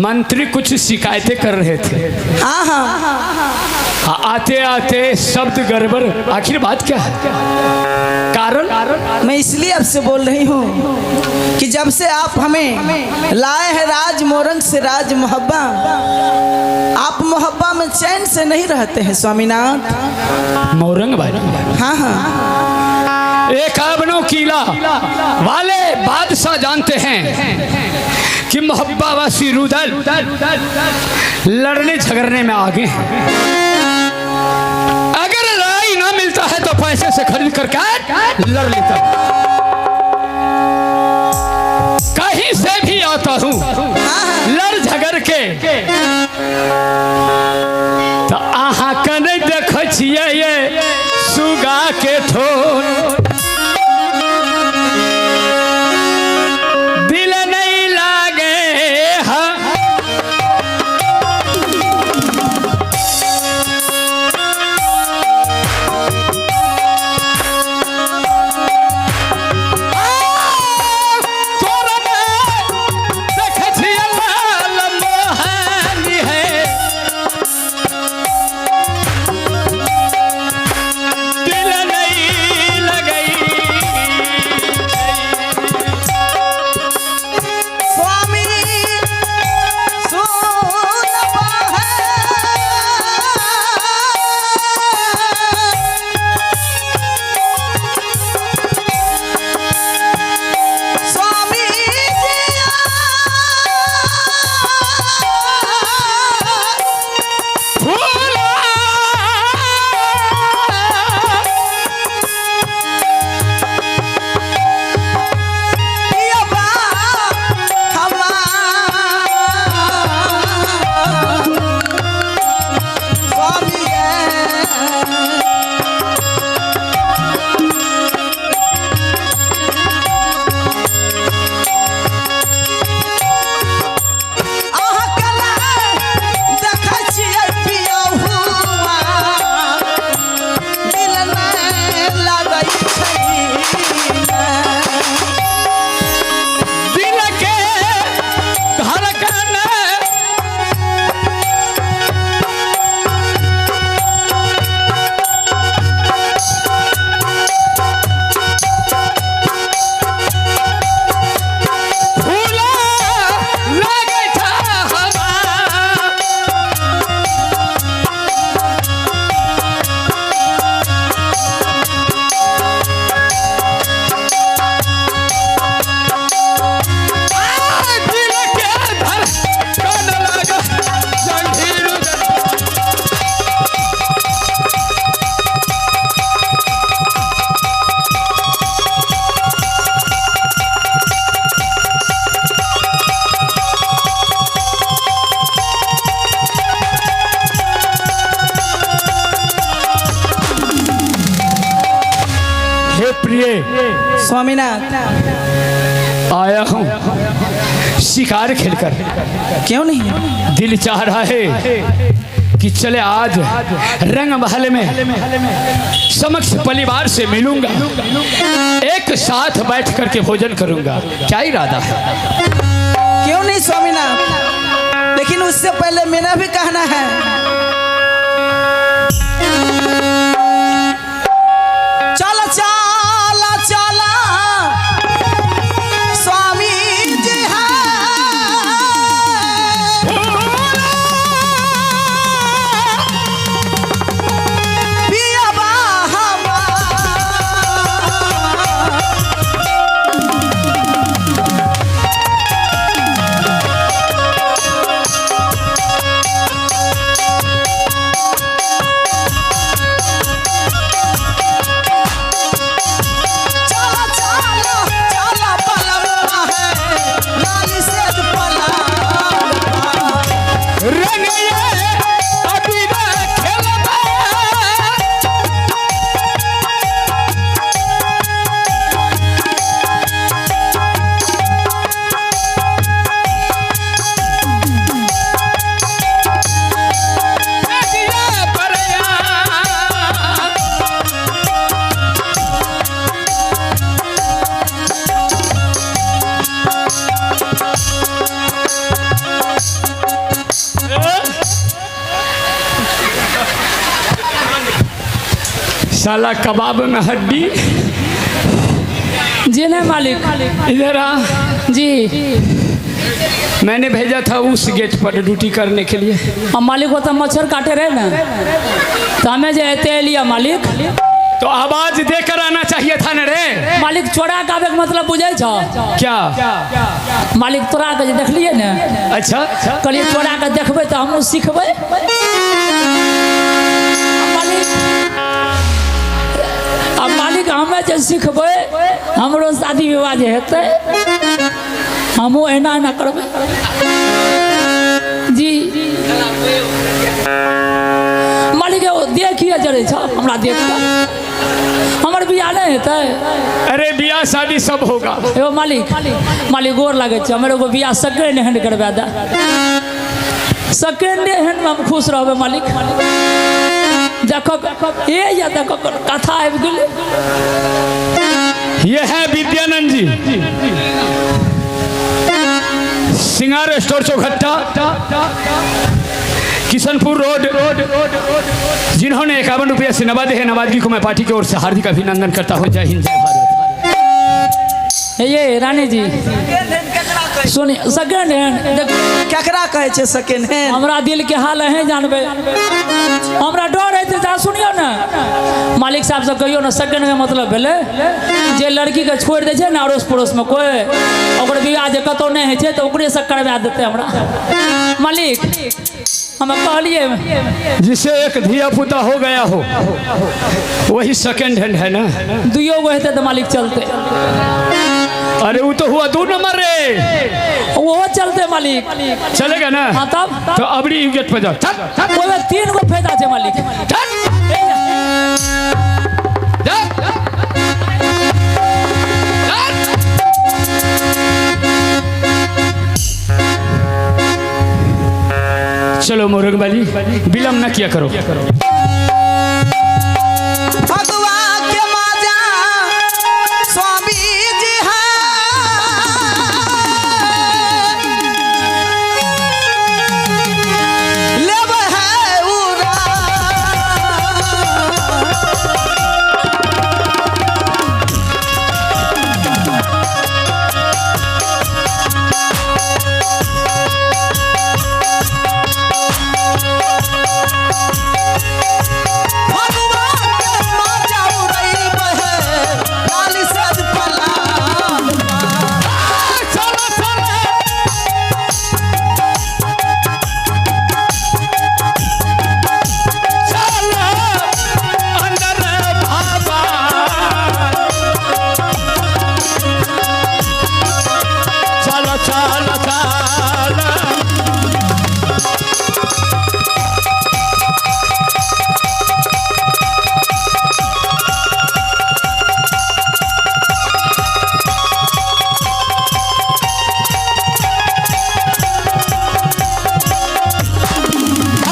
मंत्री कुछ शिकायतें कर रहे थे। हाँ हाँ। आते आते शब्द गड़बड़, आखिर बात क्या है, कारण? मैं इसलिए आपसे बोल रही हूँ कि जब से आप हमें लाए हैं राज मोरंग से राज मोहब्बा, आप मोहब्बा में चैन से नहीं रहते हैं स्वामीनाथ। मोरंग भाई। हाँ हाँ। एक आबनो किला वाले बादशाह जानते हैं कि मोहब्बा वासी रुदल लड़ने झगड़ने में आगे हैं। अगर लड़ाई ना मिलता है तो पैसे से खरीद करके लड़ लेता हूं। कहीं से भी आता हूं लड़ झगड़ के, तो अहाँ के नहीं देखै छियै ये सुगा के ठोर, दिल नहीं लागे। हाँ, तोर में देखै छियै लाल मोहनी है, दिल नहीं लगई। स्वामी सुनबा है, स्वामी जिया, फूला पियबा हमार, स्वामी अहाँ कला देखै छियै पियहुआ, दिल नहि लगै छै। दिल के धड़कन फूला लगै छै हमार। दिल के धड़कन लगै जंजीर। हे प्रिय स्वामीनाथ, आया हूँ शिकार खेलकर। क्यों नहीं? दिल चाह रहा है कि चले आज रंग महल में समक्ष परिवार से मिलूंगा, एक साथ बैठ करके भोजन करूंगा। क्या इरादा है? क्यों नहीं स्वामीनाथ, लेकिन उससे पहले मेरा भी कहना है। चल चल चल स्वामी जी है, पियबा हमार, साला कबाब में हड्डी। जी नहीं मालिक। इधर आ। जी। मैंने भेजा था उस गेट पर ड्यूटी करने के लिए। हम मालिक वो तो मच्छर काटे रहे ना, तो हमें जे एते लिया मालिक। तो आवाज देकर आना चाहिए था न रे। मालिक चोरा के आबे के मतलब बुझे छो? क्या? मालिक तोरा के जे देखलिए ने। अच्छा। कहलिए चोरा के देखबै तऽ हमहूँ सिखबै मालिक। आ मालिक हमे जे सिखबै, हमरो शादी विवाह जे हेतै, हमहूँ एना एना करबै जी। मालिक एगो देखिए जरै छ हमरा, देख कऽ हमर बियाह नहि हेतै? अरे बियाह शादी सब होगा। एगो मालिक, मालिक गोर लागै छै, हमर एगो बियाह सेकेंड हैंड करवा दे। सेकेंडे हैंडमे हम खुश रहबै मालिक। देखो ए या देखो कथा आबि गेलै। ये है विद्यानंद जी, सिंगार स्टोर चौखट्टा, किशनपुर रोड, जिन्होंने 51 रुपया से नवाजे हैं। नवाजगी को मैं पार्टी की ओर से हार्दिक अभिनंदन करता हूँ। जय हिंद, जय भारत। हे ये रानी जी, सुनी, सेकेंड हैंड देख। केकरा कहै छै सेकेंड हैंड? हमरा दिल के हाल अहें जानबै, हमरा डर हेतै। तऽ सुनियौ ने, मालिक साहब से कहियौ ने, सेकेंड के मतलब भेलै जे लड़की के छोड़ि दै छै ने अड़ोस पड़ोसमे कोइ, ओकर विवाह जे कतहु नहि होइ छै, तऽ ओकरे से करवा देतै हमरा। मालिक हम कहलियै। जिसे एक धिया पुता हो गया हो, वही सेकेंड हैंड है ना। दुइयो गो हेतै तऽ मालिक चलतै। अरे वो तो हुआ दो नंबर रे। ओहो चलतै मालिक। चलेगा ना? हाँ तब। तो अबरी गेट पर जाओ, चल चल। ओहिमे तीन गो फायदा छै मालिक। चल जा। चल। चलो मोरंग वाली, विलम्ब न किया करो।